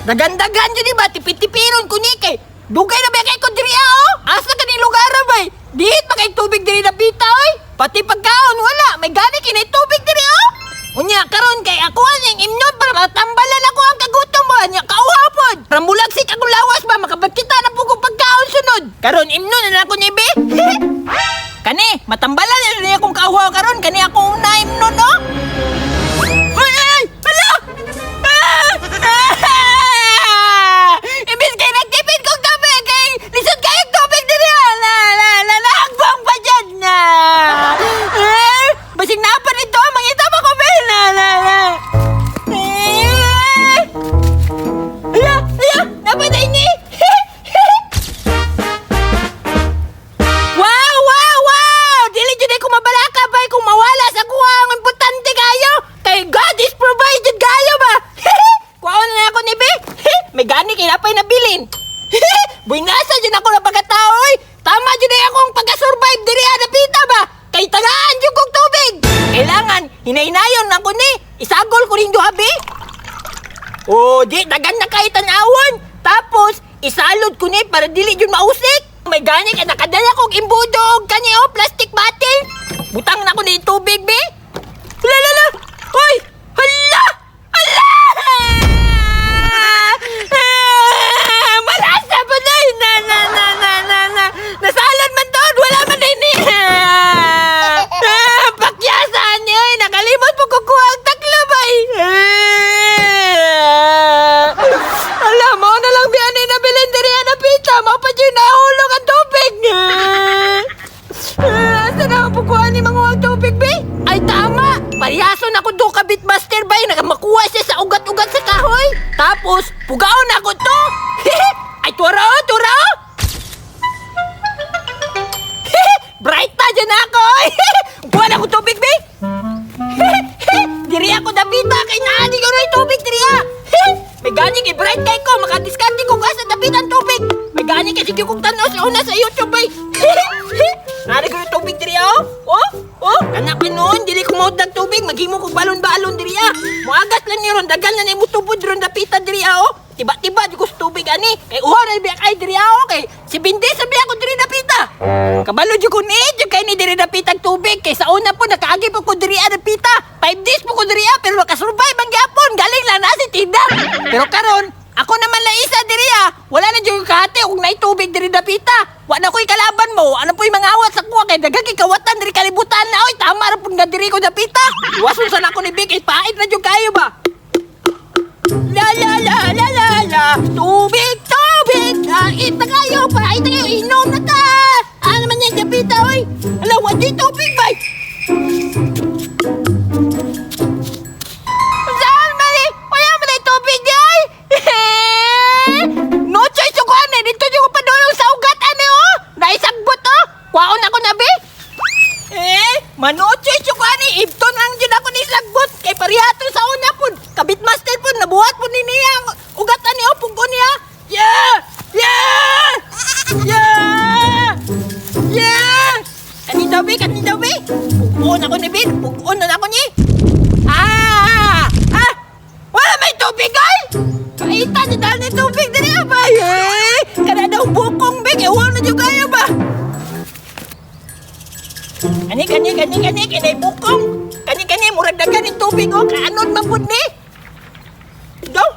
Dagan-dagan jud ba tipid-tipiron ko ni kay dugay na ba kay ko diri ah, oh. Asa ka ni lugar bay? Dihit pa kay tubig diri napita oy. Pati pagkaon wala, may gani kini tubig diri oh. Unya karon kay ako ang imnon para matambalan ako ang kagutom ba nya kauha pod. Para mulagsik akong lawas ba makabagkita na po kong pagkaon sunod. Karon imnon na ako ni be. Kani, matambalan na niya akong kauha karon kani ako una imnon oh. Ay, ay, ay! Hala! Ah! Ah! Imbis kay nagtipid kong tubig kay lisod kayong tubig diri ah! La la la nahagbong pa dyan na. Eh, basig na pa nito mangita pa ko be. La la la. Eh! Hala, hala, napatay ni. Wow, wow, wow! Dili jud ko mabalaka bay kung mawala sa kuha ang importante kayo. Kay God is provided kayo ba? Kuhaon na ako ni Be. May gani kay napay nabilin. Buinasa jud ako na pagkatao oy. Tama jud ay akong pagka-survive diri ah, napita ba? Kay tagaan jud kog tubig. Kailangan hinaynayon ako ni. Isagol ko ning duha be. Oh, di dagan na kay tan-awon. Tapos isalod ko ni para dili jud mausik. May gani kay nakadala kog imbudo og kani oh plastic bottle. Butang na ko ni tubig be. La la la. Hoy! Hala! Hala! Ah, malasa pa na na na na na na na. Nasalad man doon, wala man din ni. Ah, pakyasan niyo, eh. Nakalimot po kukuha ang taklobay. Ah, ala, mo na lang biyan ni nabilin diri na pita. Mao pa dyan nahulog ang tubig. Ah, asa na ang pukuha ni mga ang tubig, be? Ay, tama! Parihason ako do ka Bitmaster, bay. Nagamakuha siya sa ugat-ugat sa kahoy. Tapos, pugaon ako to. Ay, tura oh, tura oh! Bright na dyan ako! Kuha na ako tubig, be! Diri ako dapita kay naani ko na yung tubig diri ah. May gani kay bright kay ko makadiskarte ko sa dapitan tubig. May gani kay sige kong tanaw sa una sa YouTube bay. Naani ko yung tubig diri ah, oh. Oh, oh, kanak pa noon dili ko maudlag tubig maghimo kog balon-balon diri ah. Moagas lang ni ron dagan na nimo tubod ron dapitan diri ah, oh. Tiba-tiba di ko sa tubig ani. Kay uhaw na biya kay diri ah, oh. Kay si Bindi sabi ako diri dapita. Kabalo jud ko ni jud kay ni diri dapitag tubig kay sa una po nakaagi po ko diri ah, dapita. 5 days po ko diri ah, pero nakasurvive ang gyapon. Galing lang na si Tidang. Pero karon ako naman la isa diri ah. Wala na jud kahati og naay tubig diri dapita. Wa na ko'y kalaban mo. Ano po'y mga awat sa kuha kay daghang kawatan diri kalibutan na oy tama ra pud nga diri ko dapita. Iwason sa nako ni Vic, pait na jud kayo ba. La la la la la la. Tubig, tubig. Pait na kayo, pait na kayo. Inom na ta. Ano naman yan, dapita, oy. Ala, wa di tubig, bay. Saan man eh? Wala man ay tubig di ay. No choice ko ano eh. Dito yung padulong sa ugat ano oh. Naisagbot oh. Kwaon ako na be. Eh, mano choice ko ani ibton lang jud ako ni sagbot kay parihato sa una pud. Kabit master pud nabuhat pud ni niya ang ugat ani oh pugko niya. Yeah! Yeah! Yeah! Yeah! Kani daw be, kani daw be. Pugon ako ni Bin, pugon na ako ni. Ah! Ah! Wala may tubig ay! Paita ni dahil ni tubig diri ah, bay. Eh, kada daw bukong be, kay wala na jud kayo ba? Kani kani kani kani kinay bukong. Kani kani murag dagan ni tubig oh, kaanon man pud ni. Daw.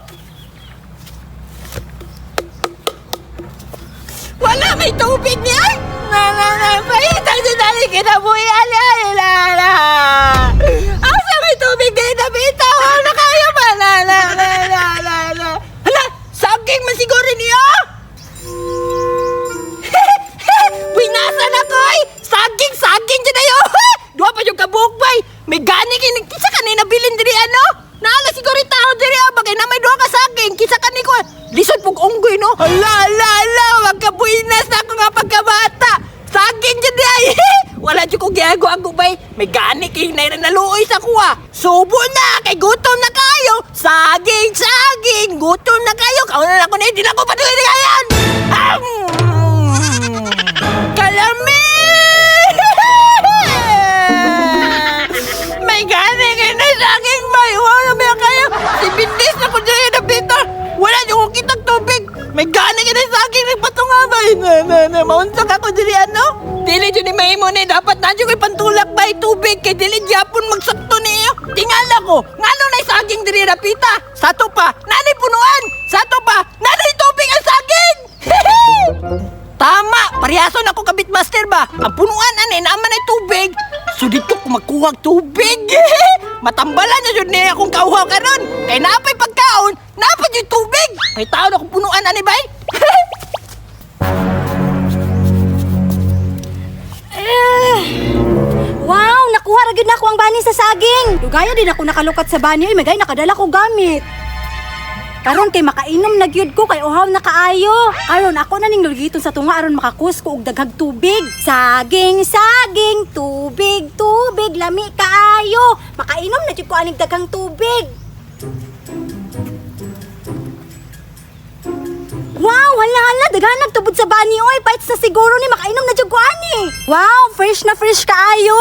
Wala may tubig ni ay. Na na na paita ni dali kinabuhi ali ay la la. Asa may tubig di na bitaw wala kayo ba la la la la la la. Hala, saging man siguro niyo. Winasan ako ay! Saging, saging dyan ayo! Duha pa yung kabuok bay! May gani kini kisa kanina nabilin diri ano? Naala siguro yung tao diri ah, bagay na may duha ka saging, kisa kani ko. Lisod pug unggoy no. Hala, hala, hala, magkabuinas na ako nga pagkabata. Saging dyan di ay. Wala jud ko giago ako bay. May gani kay na naluoy sa kuha. Subo na kay gutom na kayo. Saging, saging, gutom na kayo. Kauna na ko ni, di na ko patuloy na kayan. Kalami! May gani kayo na saging bay. Wala ba kayo? Si Bindis na ko dyan na pita. Wala yung Hala, maunsog ako diri ano? Dili jud ni mahimo ni dapat na jud ko'y pantulak ba tubig kay dili gyapon magsakto niyo. Tingala ko, ngano nay saging diri rapita? Sato pa, nanay punuan. Sato pa, nanay tubig ang saging. Tama, parehason ako kabit master ba? Ang punuan ani naman ay tubig. So dito ko magkuha og tubig. Matambalan na jud niya akong kauhaw karon. Kay napay pagkaon, napay jud tubig. May taon akong punuan ani bay. Wow, nakuha ra gyud nako ang bani sa saging. Dugaya din ako nakalukat sa bani, oy, magay nakadala ko gamit. Karon kay makainom na gyud ko kay uhaw na kaayo. Karon ako na ning lugiton sa tunga aron makakus ko og daghag tubig. Saging, saging, tubig, tubig, lami kaayo. Makainom na jud ko aning daghang tubig. Wow, hala hala, daghan nagtubod sa bani oy, paits na siguro ni makainom na jud ko ani. Wow, fresh na fresh kaayo.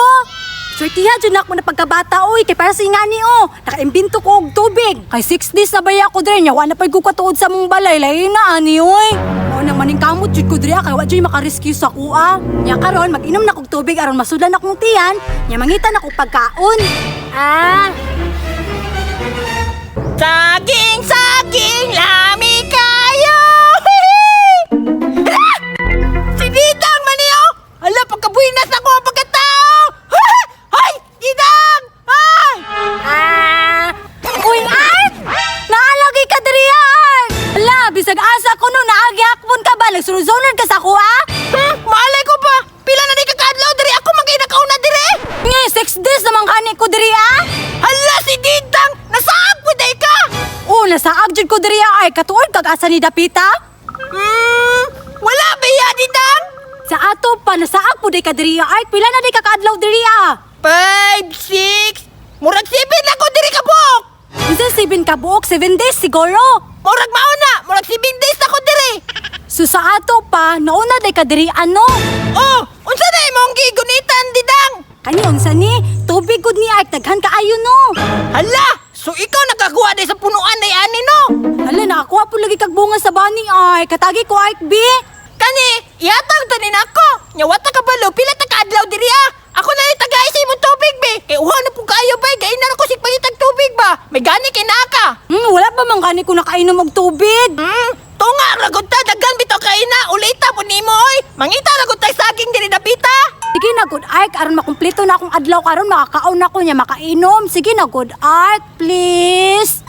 Swertiha jud na ako na pagkabata oy, kay para sa ingani oh. Nakaimbento ko og tubig. Kay 6 days na baya ko dre, nya wa na pay ko katuod sa mong balay, lahi na ani oy. Mao nang maningkamot jud ko dre kay wa jud makarescue sa kuha. Nya karon mag-inom na kog tubig aron masudlan akong tiyan, nya mangita na kog pagkaon. Ah, Saging, saging, lami kayo! Hala! Si Didang maniyo! Hala, pagkabuhinas ako ang pagkatao! Hoy! Didang! Ay! Ah! Uy, Art! Naalagay ka diri, Art! Ala, bisag asa ko no, naagyakpon ka ba? Nagsuruzonan ka sa kuha? Malay ko pa! Pila na ni kakadlaw diri ako man kay nakauna diri! Nga, 6 days naman kani ko diri, ah! Hala, si Didang! Nasaag po day ka! Oh, nasaag jud ko diri, ah, Art. Katuod kag asa ni Dapita? Wala ba ya, Didang? Sa ato pa, nasaag po day ka diri, ah, Art. Pila na day ka kaadlaw diri, ah? 5, 6, murag 7 ako diri ka buok! Unsa 7 ka buok? 7 days siguro. Murag mauna! Murag 7 days ako diri! So sa ato pa, nauna day ka diri, ano? Oh! Unsa na imong gigunitan, Didang? Kani unsa ni? Tubig gud ni Art, daghan kaayo no. Hala! So ikaw nakakuha day sa punuan day ani no? Hala, nakakuha po lagi kag bunga sa bani ay. Katagi ko Art B. Kani, ihatag to ni nako. Nya wata ka balo, pila ta kaadlaw diri ah. Ako na yung tagay sa imong tubig be. Kay uhaw na po kayo bay, gay na ko sig pangitag tubig ba. May gani kay naka. Wala pa man gani ko nakainom og tubig. Tunga ra gud ta daghan bitaw kay na, ulita po nimo oy. Mangita ra gud ta saging diri dapita. Sige na good Ark, aron makumpleto na akong adlaw karon makakaon na ko niya makainom. Sige na good Ark, please.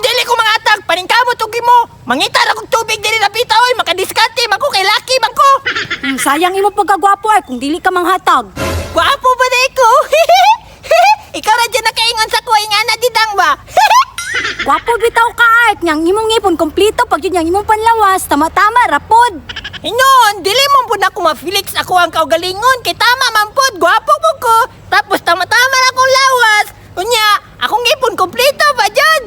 Dili ko mangatag, paningkamot og imo. Mangita ra kog tubig diri dapita oy, makadiskarte man ko kay laki man ko. Sayang imo pagkagwapo Ark kung dili ka manghatag. Gwapo ba na ko? Ikaw ra dyan nakaingon sa kuha nga na didang ba? Gwapo bitaw ka Ark, nyang imong ngipon kompleto pag yun yang imong panlawas, tama-tama rapod. Inon, dili mo po na ako ma-felix ako ang kaugalingon kay tama man pod, gwapo po ko. Tapos tama-tama na akong lawas. Unya, akong ngipon kompleto ba dyan?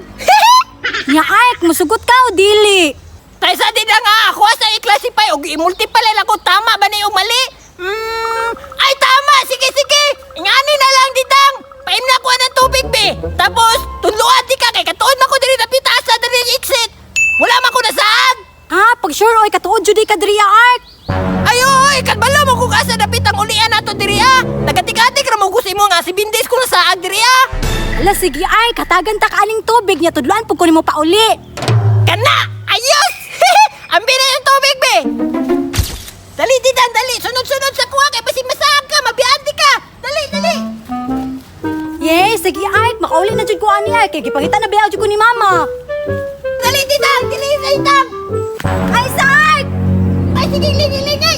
Nya Ark, musugot ka o dili? Tay sa di na nga, ako sa i-classify og i-multiply lang ko tama ba ni o mali? Ay tama, sige sige. Ingani na lang didang. Paim na ko ng tubig be. Tapos tunluan di ka kay katuon man ko diri napita sa diri exit. Wala man ko nasaag. Ha, pag sure oy katuod jud ka diri Ark. Ay, oy, kabalo mo kung asa dapit ang ulian nato diri ah. Nagatik-atik ra mo gusto mo nga si Bindis ko nasaag diri ah. Ala sige Ark, hatagan ta ka aning tubig nya tudloan pud ko nimo pauli. Kana, ayos. Ambi na yung tubig be. Dali didan, dali. Sunod-sunod sa kuha kay basig masaag ka, mabiyaan di ka. Dali, dali. Yes, sige Ark, makauli na jud ko ani Ark kay gipangita na biya jud ko ni mama. Dali didan, dali sa itang. Ay sa Ark! Ay sige, lingi, lingi.